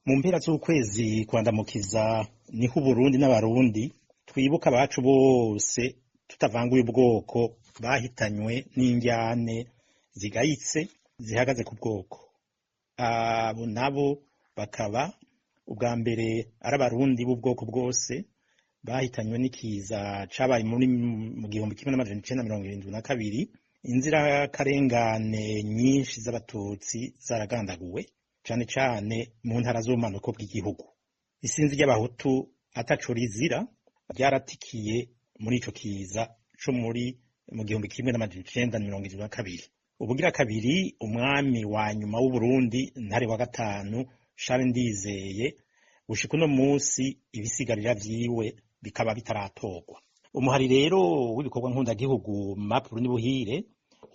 Mu mpera z'ukwezi kwandamukiza niho Uburundi n'Abarundi twibuka abacu bose tutavanguye ubwoko bahitanywe n'indyane zigayitse zihagaze ku bwoko. Abo nabo bakaba ubwa mbere ari Abarundi b'ubwoko bwose bahitanywe n'ikiza cabaye muri mu 1972, inzirakarengane nyinshi z'Abatutsi zaragandaguwe cane cane mu ntara z'ubumanuko bw'igihugu. Isinzi ry'Abahutu ataco rizira ryaratikiye muri ico kiza co muri mu 1972. Ubugira kabiri, umwami wa nyuma w'Uburundi, Ntare wa gatanu Charles Ndizeye, gushika uno musi ibisigarira vyiwe bikaba bitaratorwa. Umuhari rero w'ibikorwa nkundagihugu MAP Burundi Buhire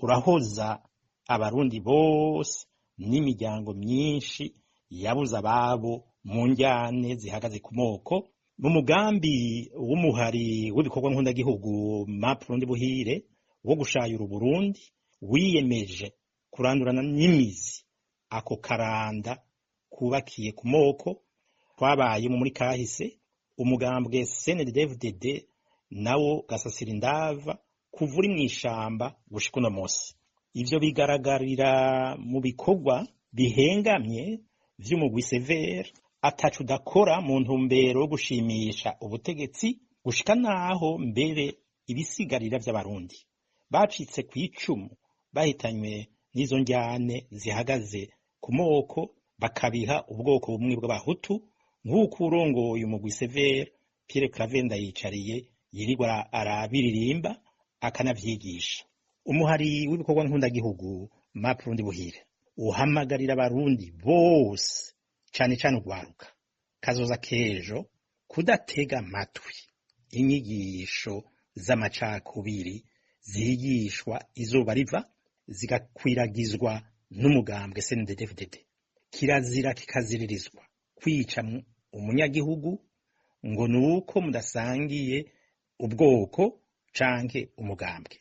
urahoza Abarundi bose n'imiryango myinshi yabuze ababo mu njyane zihagaze ku moko. Mu mugambi w'umuhari w'ibikorwa nkundagihugu MAP Burundi Buhire wo gushayura Uburundi, wiyemeje kurandurana n'imizi ako karanda kubakiye ku moko twabayemo muri kahise. Umugambwe CNDD-FDD nawo gasasira indava kuva uri mw'ishamba gushika uno musi. Ivyo bigaragarira mu bikorwa bihengamye vy'umugwi Severe ataco udakora mu ntumbero yo gushimisha ubutegetsi, gushika naho mbere ibisigarira vy'Abarundi bacitse kw'icumu bahitanywe n'izo njyane zihagaze ku moko bakabiha ubwoko bumwe bw'Abahutu, nk'uko urongoye umugwi Severe Pierre Claver Ndayicariye yirirwa arabiririmba akanavyigisha. Umuhari w'ibikorwa nkundagihugu MAP Burundi Buhire uhamagarira Abarundi bose, cane cane urwaruka kazoza k'ejo, kudatega amatwi inyigisho z'amacakubiri zigishwa izuba riva, zigakwiragizwa n'umugambwe CNDD-FDD. Kirazira kikaziririzwa kwica umunyagihugu ngo nuko mudasangiye ubwoko canke umugambwe.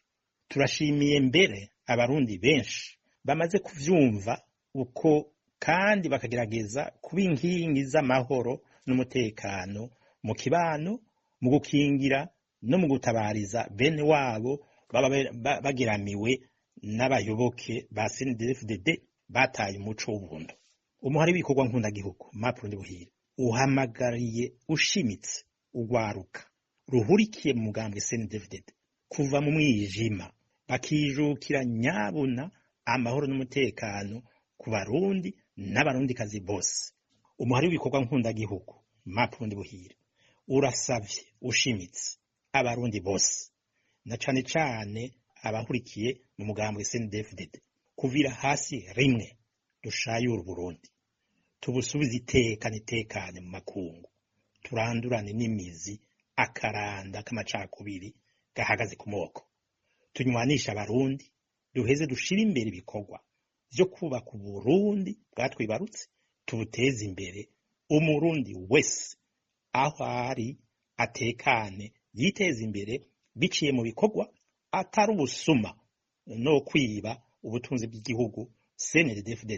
Turashimiye mbere Abarundi benshi bamaze kuvyumva uko kandi bakagerageza kuba inkingi z'amahoro n'umutekano mu kibano, mu gukingira no mu gutabariza bene wabo baba bageramiwe n'abayoboke ba CNDD-FDD bataye umuco w'ubuntu. Umuhari w'ibikorwa nkundagihugu MAP Burundi Buhire uhamagariye ushimitse urwaruka ruhurikiye mu mugambwe CNDD-FDD kuva mu mwijima, bakijukira nyabuna amahoro n'umutekano ku Barundi n'Abarundikazi bose. Umuhari w'ibikorwa nkundagihugu MAP Burundi Buhire urasavye ushimitse Abarundi bose na cane cane abahurikiye mu mugambwe CNDD-FDD kuvira hasi rimwe, dushayure Uburundi, tubusubize iteka n'itekane mu makungu, turandurane n'imizi akaranda k'amacakubiri gahagaze ku moko, tunywanisha Abarundi, duheze dushire imbere ibikorwa vyo kubaka Uburundi bwatwibarutse, tubuteze imbere, Umurundi wese aho ari atekane, yiteze imbere biciye mu bikorwa, atari ubusuma no kwiba ubutunzi bw'igihugu CNDD-FDD.